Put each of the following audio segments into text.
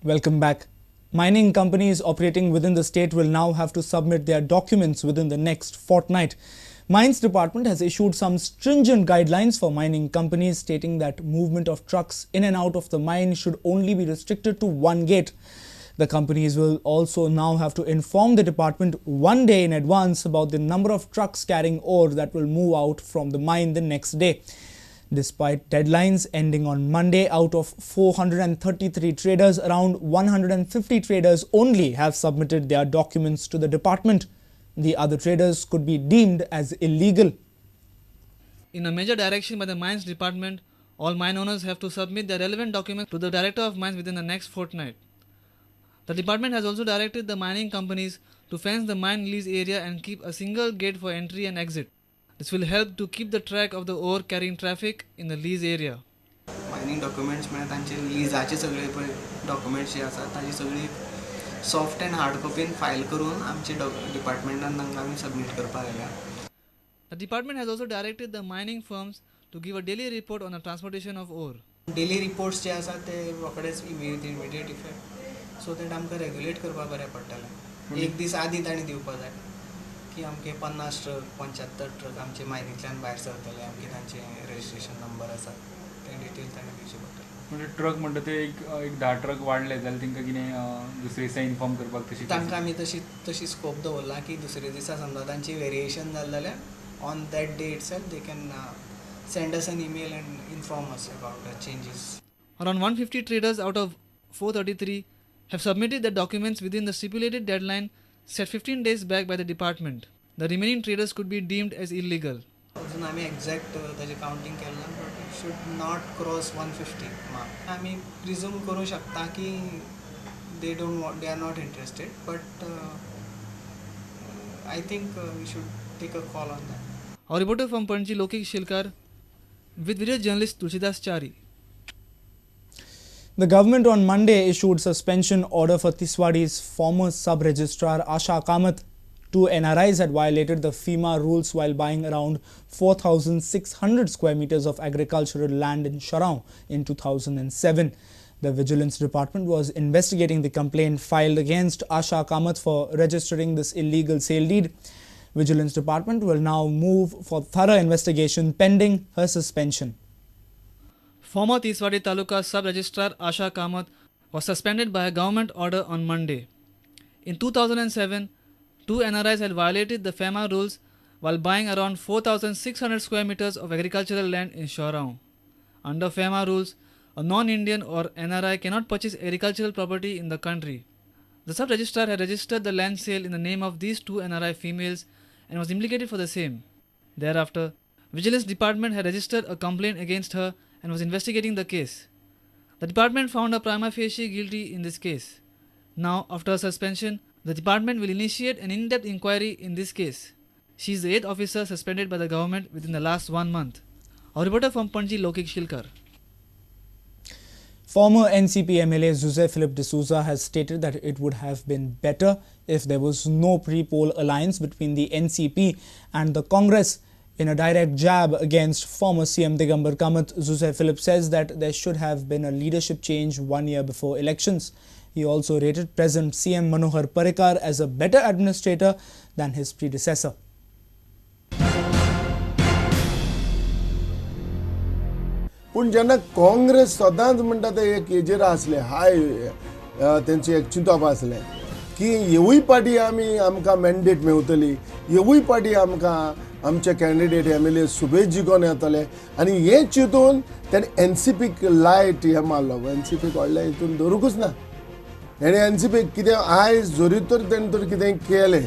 Welcome back. Mining companies operating within the state will now have to submit their documents within the next fortnight. Mines Department has issued some stringent guidelines for mining companies, stating that movement of trucks in and out of the mine should only be restricted to one gate. The companies will also now have to inform the department 1 day in advance about the number of trucks carrying ore that will move out from the mine the next day. Despite deadlines ending on Monday, out of 433 traders, around 150 traders only have submitted their documents to the department. The other traders could be deemed as illegal. In a major direction by the Mines Department, all mine owners have to submit their relevant documents to the Director of Mines within the next fortnight. The department has also directed the mining companies to fence the mine lease area and keep a single gate for entry and exit. This will help to keep the track of the ore carrying traffic in the lease area. Mining documents म्हळ्यार तांचे लिजाचे सगळे पळय documents जे आसात ताजी सगळी soft and hard coffin file करून आमचे डिपार्टमेंटान तांकां आमी सबमीट करपाक जाय. The department has also directed the mining firms to give a daily report on the transportation of ore. Daily reports जे आसात ते रोखडेच इमिडिएट इफेक्ट सो that आमकां रेग्युलेट करपाक बरें पडटलें. एक दीस आदी तांणी दिवपाक जाय की आमके 50 ट्रक 75 ट्रक आमचे मायनींतल्यान भायर सरतले, आमके तांचे रजिस्ट्रेशन नंबर आसा ते डिटेल ताणें दिवचे पडटले. म्हणजे ट्रक म्हणटा ते एक 10 ट्रक वाडले जाल्यार तांकां कितें दुसरे दिसा इन्फॉर्म करपाक तशी तांकां आमी तशी तशी स्कोप दवरला की दुसरे दिसा समजा तांची वेरिएशन जालें जाल्यार on that day itself they can send us an email and inform us about the changes. Around 150 traders out of 433 have submitted their documents within the stipulated deadline set 15 days back by the department. The remaining traders could be deemed as illegal. अजून आमी exact ताजें कावंटींग केलें ना, but it should not cross 150 mark. आमी presume करूं शकता की they don't want, they are not interested, but I think we should take a call on that. Our reporter from Panaji, Lokik Shilkar, with video journalist Tulsidas Chari. The government on Monday issued suspension order for Tiswadi's former sub-registrar Asha Kamath. Two NRIs had violated the FEMA rules while buying around 4,600 square meters of agricultural land in Sharao in 2007. The Vigilance Department was investigating the complaint filed against Asha Kamath for registering this illegal sale deed. Vigilance Department will now move for thorough investigation pending her suspension. Former Tiswadi Taluka Sub-Registrar Asha Kamath was suspended by a government order on Monday. In 2007, two NRIs had violated the FEMA rules while buying around 4,600 square meters of agricultural land in Shorao. Under FEMA rules, a non-Indian or NRI cannot purchase agricultural property in the country. The sub-registrar had registered the land sale in the name of these two NRI females and was implicated for the same. Thereafter, Vigilance Department had registered a complaint against her and was investigating the case. The department found her prima facie guilty in this case. Now, after her suspension, the department will initiate an in-depth inquiry in this case. She is the 8th officer suspended by the government within the last 1 month. Our reporter from Panaji, Lokik Shilkar. Former NCP MLA Jose Philip D'Souza has stated that it would have been better if there was no pre-poll alliance between the NCP and the Congress. In a direct jab against former CM Digambar Kamath, Jose Philip says that there should have been a leadership change 1 year before elections. He also rated present CM Manohar Parrikar as a better administrator than his predecessor. पूण जेन्ना काँग्रेस सदांच म्हणटा ते एक हेजेर आसले हाय तेंचे एक चिंतप आसलें की हेवूय पार्टी आमी आमकां मॅन्डेट मेवतली, हेवूय पार्टी आमकां आमचे कॅन्डिडेट एम एल ए सुबेज जिखोन येतले आनी हें चिंतून तेणें एन सी पीक लायट हें मारलो. एन सी पीक व्हडलें हितून दवरूंकूच ना. हेणें एन सी पीक कितें आयज जरी तर तेणें तर कितें केलें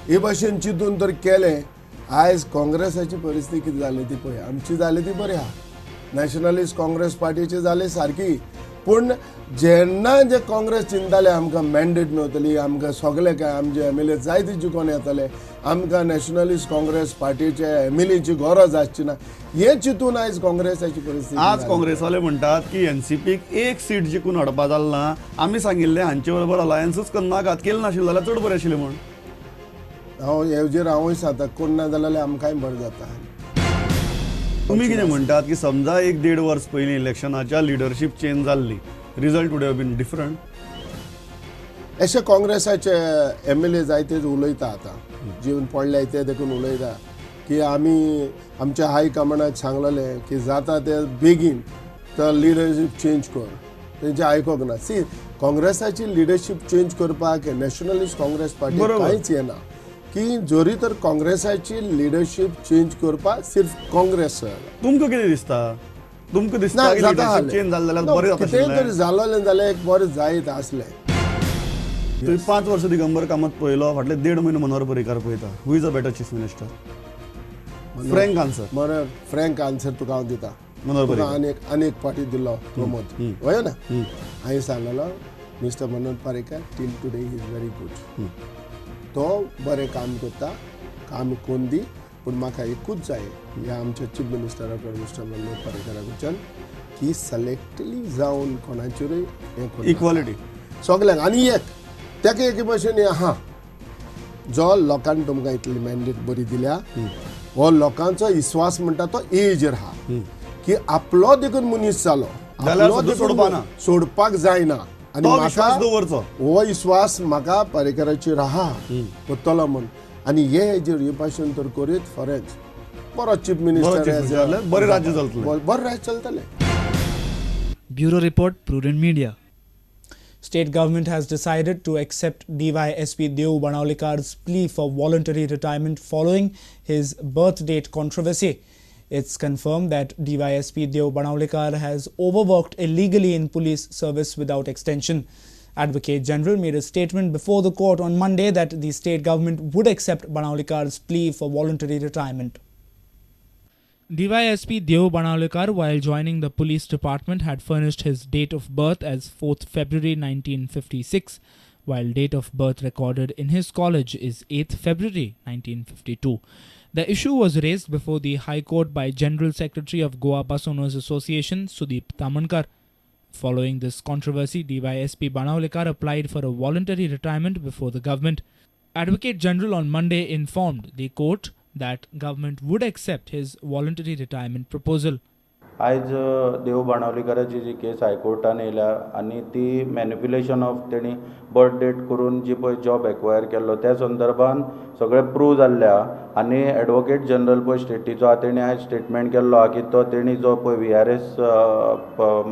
हे भाशेन चिंतून तर केलें, आयज काँग्रेसाची परिस्थिती कितें जाली ती पळय. आमची जाली ती बरी आहा, नॅशनलिस्ट काँग्रेस पार्टीची जाली सारकी. पूण जेन्ना जे काँग्रेस चिंताले आमकां मॅन्डेट मेवतली, आमकां सगळे काय आमचे एम एल ए जायते जिखोन येतले, आमकां नॅशनलिस्ट काँग्रेस पार्टीचे एम एल एची गरज आसची ना, हें चिंतून आयज काँग्रेसाची परिस्थिती. आज काँग्रेसवाले म्हणटात की एन सी पीक एक सीट जिखून हाडपा जालें ना, आमी सांगिल्लें हांचे बरोबर अलायन्सूच करनाकात, केलें नाशिल्लें जाल्यार चड बरें आशिल्लें म्हूण. हांव हेजेर हांवूय सांगता, कोण ना जाल्यार आमकांय बरें जाता. तुमी कितें म्हणटात की समजा 1-1.5 वर्स पयलीं इलेक्शनाच्या लिडरशीप चेंज जाल्ली, result would have been different. अशे काँग्रेसाचे MLA जायते उलयता आतां जीवन पडले ते देखून उलयता की आमी आमच्या हायकमांडाक सांगलेलें की जाता ते बेगीन तर लिडरशीप चेंज कर, तेंचे आयकोंक ना. सी काँग्रेसाची लिडरशीप चेंज करपाक नॅशनलिस्ट काँग्रेस पार्टी कांयच येना की जरी तर काँग्रेसाची लिडरशीप चेंज करपाक सिर्फ काँग्रेस. तुमकां कितें दिसता? तुमकां दिसता लिडरशीप चेंज जालें जाल्यार बरें जाता? कितें तरी जालें जाल्यार एक बरें जायत आसलें. तुवें 5 वर्सां दिगंबर कामत पळयलो, फाटले 1.5 म्हयनो मनोहर पर्रीकार पळयता. Who is a better chief minister? Frank answer. बरें, फ्रँक आन्सर तुका हांव दिता. मनोहर पर्रीकार आनी एक पार्टी दिल्लो प्रमोद हय ना, हांवें सांगलेलो mister Manohar Parrikar till today is very good. तो बरें काम करता, काम कोन्न दी, पूण म्हाका एकूच जाय ह्या आमच्या चीफ मिनिस्टरा कडेन मिस्टर मनोहर पर्रीकारा कडच्यान की सिलेक्टली जावन कोणाचेरूय हें इक्वॉलिटी सगल्यांक. आनी एक ताका एके भशेन आहा जो लोकांनी तुमकां इतली मॅन्डेट बरी दिल्या, हो लोकांचो विस्वास म्हणटा तो एजेर आहा की आपलो देखून मनीस जालो सोडपाक जायना. आनी म्हाका हो विस्वास म्हाका पर्रीकाराचेर आहा करतलो म्हूण. आनी हे हेजेर हे भाशेन तर करीत फरेंच बरो चीफ मिनिस्टर, बरें राज्य चलतलें, बरें राज्य चलतलें. Bureau report, Prudent Media. State government has decided to accept DYSP Deo Banaulikar's plea for voluntary retirement following his birth date controversy. It's confirmed that DYSP Deo Banaulikar has overworked illegally in police service without extension. Advocate General made a statement before the court on Monday that the state government would accept Banaulikar's plea for voluntary retirement. DYSP Deo Banaulikar, while joining the police department, had furnished his date of birth as 4th February 1956, while date of birth recorded in his college is 8th February 1952. The issue was raised before the High Court by General Secretary of Goa Bus Owners Association, Sudeep Tamankar. Following this controversy, DYSP Banaulikar applied for a voluntary retirement before the government. Advocate General on Monday informed the court that government would accept his voluntary retirement proposal. आयज देव बाणावलीकाराची जी केस हायकोर्टान येयल्या आनी ती manipulation of तेणी birth date करून जी पळय जॉब एक्वायर केल्लो त्या संदर्भान सगळें प्रूव जाल्लें आहा. आनी एडवोकेट जनरल पळय स्टेटीचो आहा तेणी आयज स्टेटमेंट केल्लो आहा की तो तेणी जो पळय VRS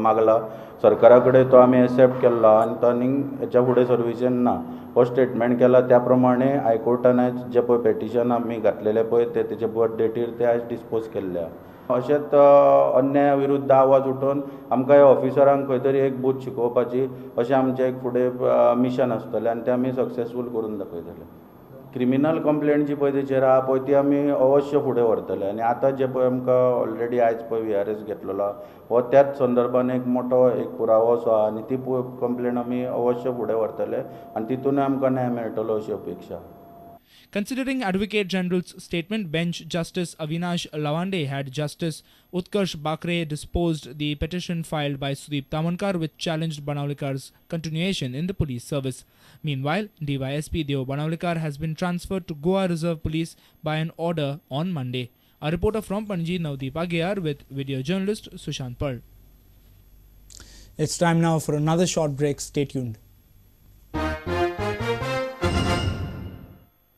मागला सरकारा कडेन तो आमी एक्सेप्ट केल्लो आहा आनी तो आनी हेच्या फुडें सर्विसेन ना हो स्टेटमेंट केला. त्या प्रमाणे हायकोर्टान आयज जे पळय पेटिशन आमी घातलेलें पळय ते तेचे बर्थ डेटीर ते आयज डिस्पोज केल्ले आहा. अशेंच अन्याया विरुद्ध आवाज उठोवन आमकां ह्या ऑफिसरांक खंय तरी एक बूद शिकोवपाची अशें आमचें एक फुडें मिशन आसतलें आनी तें आमी सक्सेसफूल करून दाखयतले. क्रिमिनल कंप्लेंट जी पळय तेचेर आहा पळय ती आमी अवश्य फुडें व्हरतले. आनी आतां जे पळय आमकां ऑलरेडी आयज पळय VRS घेतलेलो आहा हो त्याच संदर्भान एक मोठो एक पुरावो असो आहा आनी ती कंप्लेंट आमी अवश्य फुडें व्हरतले आनी तितूनय आमकां न्याय मेळटलो अशी अपेक्षा. Considering Advocate General's statement, Bench Justice Avinash Lawande had Justice Utkarsh Bakre disposed the petition filed by Sudeep Tamankar, which challenged Banaulikar's continuation in the police service. Meanwhile, DYSP Deo Banaulikar has been transferred to Goa Reserve Police by an order on Monday. A reporter from Panji, Navdeep Aguiar, with video journalist Sushant Pearl. It's time now for another short break. Stay tuned.